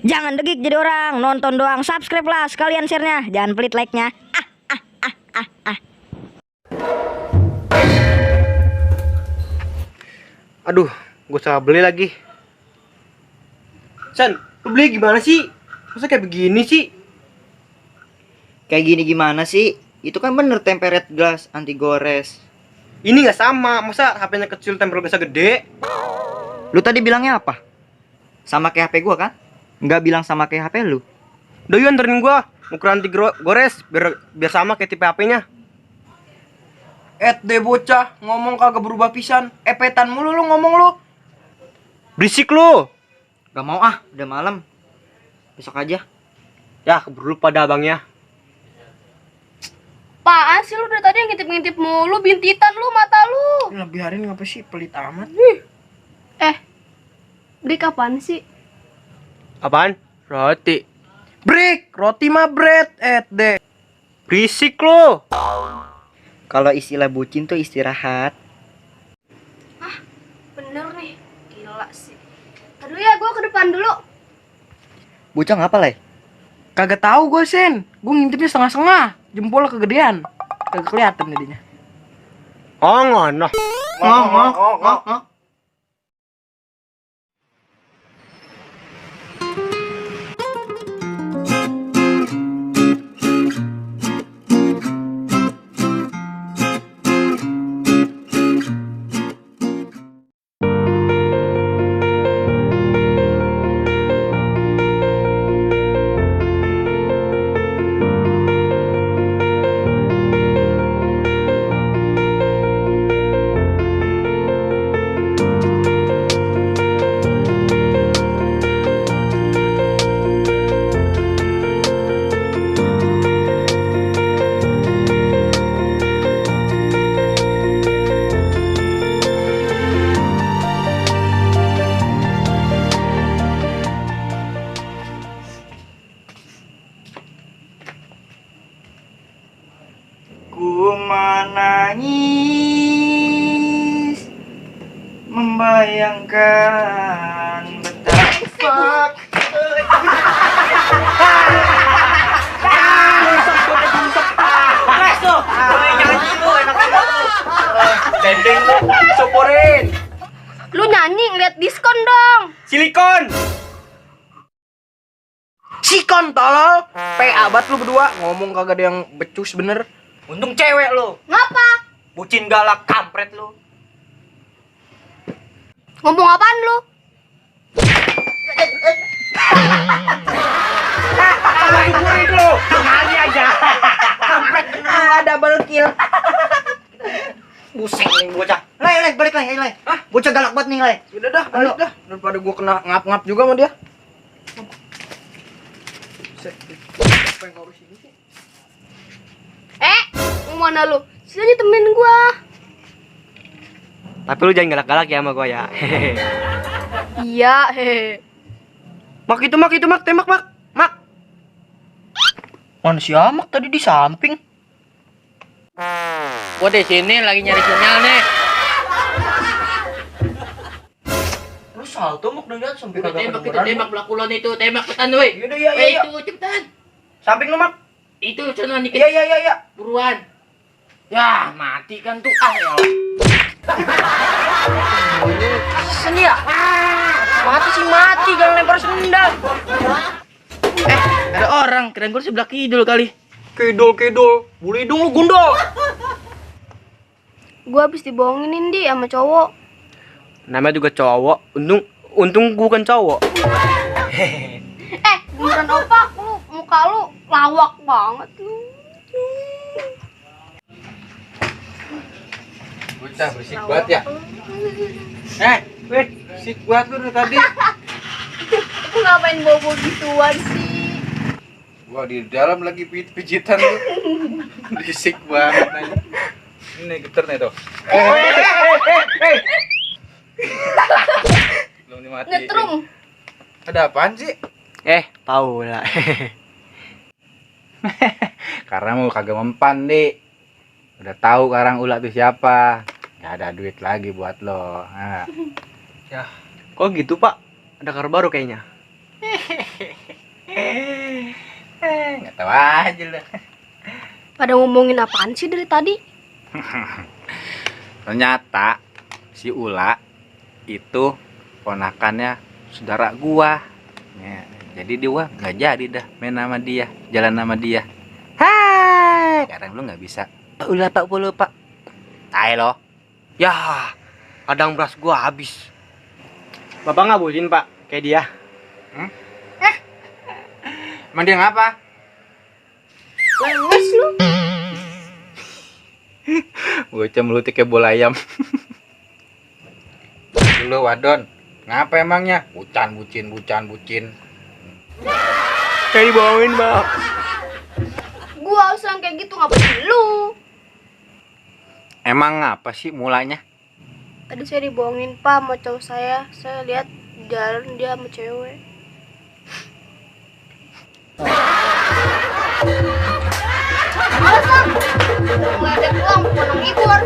Jangan degik jadi orang, nonton doang, subscribe lah sekalian share-nya, jangan pelit like-nya. Aduh, gue salah beli lagi. San, lu beli gimana sih? Masa kayak begini sih? Kayak gini gimana sih? Itu kan bener tempered glass anti gores. Ini nggak sama, masa HP-nya kecil tempel biasa gede? Lu tadi bilangnya apa? Sama kayak HP gua kan? Nggak bilang sama kayak HP lu. Udah yuk anterin gua, ukuran anti gores biar sama kayak tipe HP-nya. Deh bocah, ngomong kagak berubah pisan. Epetan mulu lu ngomong lu. Berisik lu. Gak mau ah, udah malam. Besok aja. Ya, keburu pada abangnya. Apaan sih lu dari tadi ngintip-ngintip mulu, bintitan lu mata lu. Lebih hari ngapa sih pelit amat? Beli kapan sih? Apaan? Roti. Break, roti mah bread, deh. Berisik lu. Kalau istilah bucin tuh istirahat. Bener nih, gila sih. Aduh ya, gua ke depan dulu. Bocah ngapa leh? Kagak tahu gue sen. Gue ngintipnya setengah-setengah. Jempolnya kegedean. Kagak kelihatan jadinya. Oh, ngono. Ngok. Ku menangis membayangkan betapa Dendeng lu, soporin. Lu nyanyi ngeliat diskon dong. Silikon. Sikon tolol. Abad lu berdua ngomong kagak ada yang becus bener. Untung cewek lu. Ngapa? Bucin galak kampret lu. Ngomong apaan lu? Syukurin lu. Kali aja. Double kill. Buseng nih bocah. Leh, balik leh. Bocah galak banget nih, leh. Udah dah, balik dah. Daripada gua kena ngap-ngap juga sama dia. Apa yang harus ini sih? Mau mana lu? Sini temenin gua. Tapi lu jangan galak-galak ya sama gua ya. Iya, hehe. Mak, tembak, Mak. Mana si Amak tadi di samping? Gua di sini lagi nyari sinyal nih. Lu salto Mak dengan sampai kagak Tembak kedengeran. belakulon itu, tembak cepetan woi. Yaudah, iya. Itu cepetan. Samping lu Mak. Itu sono dikit. Iya. Buruan. Ya, mati kan tuh. Ah, ya. Sini ya. Mati jangan lempar sendal. Ada orang, keren gua sebelah kidul kali. Kedol. Bulu hidung lu gundul. Gua habis dibohongin Indi sama cowok. Namanya juga cowok. Untung gua kan cowok. Beneran opak lu, muka lu lawak banget lu. Bocah berisik banget ya. Berisik banget lu dari tadi. Lu ngapain bobo gituan sih? Gua di dalam lagi pijitan lu. Berisik banget aja. Ini getar nih tuh. Belum dimatiin. Nyetrum. Ada apaan sih? Paula. Karena mau kagak mempan, Dik. Udah tahu Karang Ula tuh siapa. Gak ada duit lagi buat lo. Nah. Kok gitu, Pak? Ada kabar baru kayaknya. aja lah. Pada ngomongin apaan sih dari tadi? Ternyata si Ula itu ponakannya saudara gua. Ya, jadi dia nggak jadi dah main sama dia, jalan sama dia. Hai, kadang lu nggak bisa. Ula Pak Polo Pak. Tai lo. Ya, kadang beras gua habis. Bapak nggak bolehin pak, kayak dia. Emang dia ngapa? Lemes lu. Bocah melutik kayak bola ayam. Dulu wadon, ngapa emangnya? Bucan, bucin. Kayak dibohongin pak. Gua harus yang kayak gitu ngapain lu? Emang ngapa sih mulanya? Tadi saya dibohongin Pak sama cowok saya. Saya lihat jalan dia sama cewek. Alasan ngeledek doang bukan menghibur.